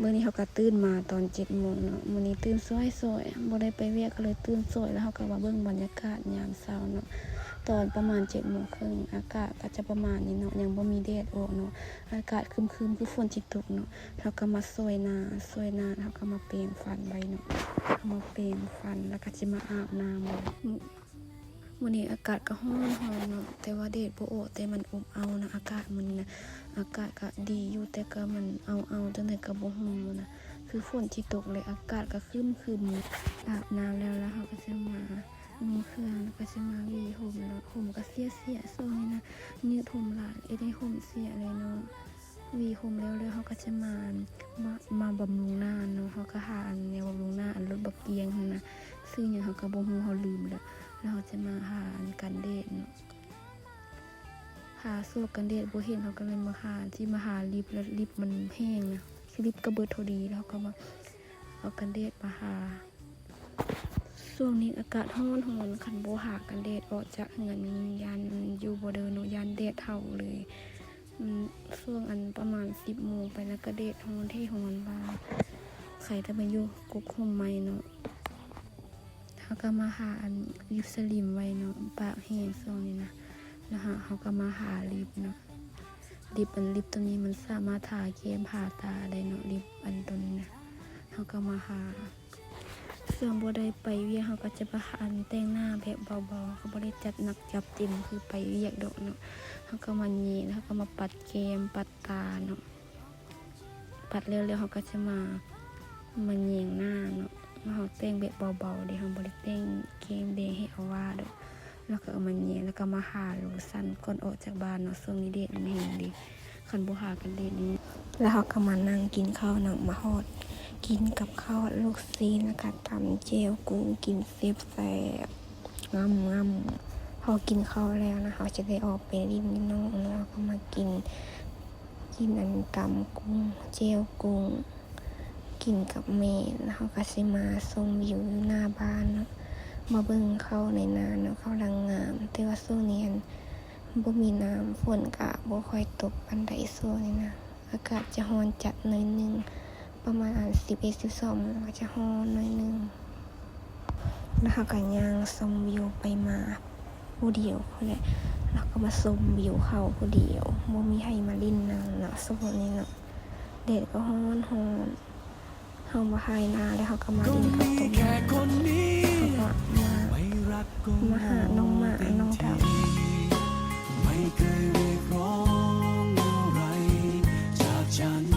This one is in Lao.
ມື້ນີ້ເຮົາກໍຕື່ນມາຕອນເຈັດໂມງເນາະ, ມື້ນີ້ຕື່ນສວຍໆ ບໍ່ໄດ້ໄປວຽກ ກໍເລີຍຕື່ນສວຍ ແລ້ວເຮົາກໍມາເບິ່ງບັນຍາກາດຍາມເຊົ້າເນາະ. ຕອນປະມານເຈັດໂມງເຄິ່ງ ອາກາດກໍຈະປະມານນີ້ເນາະ, ຍັງບໍ່ມີແດດອອກເນາະ, ອາກາດຄຶມໆ ຄືຝົນຊິຕົກເນາະ. ເຮົາກໍມາສວຍໜ້າ ສວຍໜ້າ ເຮົາກໍມາແປງຟັນໄວ້ເນາະ, ເຮົາມາແປງຟັນ ແລ້ວກໍຊິມາອາບນ້ຳ. ມື້ນີ້ອາກາດກໍຮ້ອນໆ ເນາະ, ແຕ່ວ່າແດດບໍ່ອອກ ແຕ່ມັນອົບເອົ້ານະ. ອາກາດມື້ນີ້ນະ ອາກາດກໍດີຢູ່ ແຕ່ກໍມັນເອົ້າໆ ຈັ່ງໃດກໍບໍ່ຮູ້ນະ, ຄືຝົນຊິຕົກເລີຍ. ອາກາດກໍຄຶມໆ. ອາບນ້ຳແລ້ວ ແລ້ວເຮົາກໍຈະມານຸ່ງເຄື່ອງ ແລ້ວກໍຈະມາຫວີຜົມເນາະ. ຜົມກໍເສຍໆ ຊ່ວງນີ້ນະ, ຍືດຜົມຫຼາຍ ເຮັດໃຫ້ຜົມເສຍເລີຍເນາະ. ຫວີຜົມແລ້ວ ແລ້ວເຮົາກໍຈະມາ ມາ ມາບຳລຸງໜ້າເນາະ. ເຮົາກໍຫາອັນແນວບຳລຸງໜ້າ ອັນລົດບັກກຽງຫັ້ນນະ, ຊື່ຫຍັງເຮົາກໍບໍ່ຮູ້ ເຮົາລືມແລ້ວ. ແລ້ວເຮົາຈະມາຫາອັນກັນແດດເນາະ, ຫາຊອກກັນແດດບໍ່ເຫັນ ເຮົາກໍເລີຍມາຫາ ຊິມາຫາລິບ ແລ້ວລິບມັນແຫ້ງນະ, ລິບກໍເບິດພໍດີ. ແລ້ວເຮົາກໍມາເອົາກັນແດດມາຫາ. ຊ່ວງນີ້ອາກາດຮ້ອນໆ ຄັນບໍ່ຫາກັນແດດອອກຈາກເຮືອນນີ້ ຢ້ານຢູ່ບໍ່ເດີເນາະ, ຢ້ານແດດເຜົາເລີຍ. ອືມ ຊ່ວງອັນປະມານສິບໂມງໄປແລ້ວກໍແດດຮ້ອນແທ້ຮ້ອນວ່າ, ໃຄແຕ່ມາຢູ່ກົກຮົ່ມໄມ້ເນາະ. ເຮົາກໍມາຫາອັນລິບສະລິມໄວ້ເນາະ, ປາກແຫ້ງຊ່ວງນີ້ນະ. ແລ້ວເຮົາ ເຮົາກໍມາຫາລິບເນາະ, ລິບ ອັນລິບຕົວນີ້ມັນສາມາດທາແກ້ມທາຕາໄດ້ເນາະ, ລິບອັນຕົວນີ້ນະ. ເຮົາກໍມາຫາ ຊ່ວງບໍ່ໄດ້ໄປວຽກ ເຮົາກໍຈະມາ ອັນ ແຕ່ງໜ້າແບບເບົາໆ, ເຮົາກໍບໍ່ໄດ້ຈັດໜັກຈັດເຕັມຄືໄປວຽກດອກເນາະ. ເຮົາກໍມາແຍງ ເຮົາກໍມາປັດແກ້ມ ປັດຕາເນາະ, ປັດແລ້ວໆ ເຮົາກໍຈະມາ ມາແຍງໜ້າເນາະ. ເຮົາແຕ່ງແບບເບົາໆເດ້, ເຮົາບໍ່ໄດ້ແຕ່ງແກ້ມແດງໃຫ້ອາວາດອກ. ແລ້ວກໍເອົາມາແຍງ ແລ້ວກໍມາທາໂລຊັນກ່ອນອອກຈາກບ້ານເນາະ. ຊ່ວງນີ້ແດດມັນແຮງເດ້, ຄັນບໍ່ທາກັນແດດນີ້. ແລ້ວເຮົາກໍມານັ່ງກິນເຂົ້າເນາະ, ມາຮອດກິນກັບເຂົ້າ ລູກຊີ້ນ ແລ້ວກໍຕຳແຈ່ວກຸ້ງ ກິນແຊບໆ ງຳໆ. ພໍກິນເຂົ້າແລ້ວນະ ເຮົາຈະໄດ້ອອກໄປຫຼິ້ນນອກເນາະ. ເຮົາກໍມາກິນ ກິນອັນຕຳກຸ້ງ ແຈ່ວກຸ້ງ ກິນກັບແມ່ ແລ້ວເຮົາກໍຊິມາຊົມວິວຢູ່ໜ້າບ້ານເນາະ, ມາເບິ່ງເຂົ້າໃນນາເນາະ, ເຂົ້າລາງງາມ. ແຕ່ວ່າຊ່ວງນີ້ຫັ້ນບໍ່ມີນ້ຳ, ຝົນກະບໍ່ຄ່ອຍຕົກປານໃດຊ່ວງນີ້ນະ, ອາກາດຈະຮ້ອນຈັດໜ້ອຍໜຶ່ງ, ປະມານອັນສິບເອັດ ສິບສອງໂມງກໍຈະຮ້ອນໜ້ອຍໜຶ່ງ. ແລ້ວເຮົາກໍຍ່າງຊົມວິວໄປມາຜູ້ດຽວພຸ້ນແຫຼະ, ແລ້ວກໍມາຊົມວິວເຂົາຜູ້ດຽວ, ບໍ່ມີໃຜມາຫຼິ້ນນຳເນາະ ຊ່ວງນີ້ເນາະ. ແດດກໍຮ້ອນໆ, ເຮົາມາໄຖນາແລ້ວເຮົາກໍມາຫຼິ້ນກັບຕົ້ນໄມ້, ເຮົາກໍມາ ມາຫານ້ອງໝານ້ອງດຳ. ໄມ່ເຄີຍຮຽກຮ້ອງອະໄລຈາກສັນ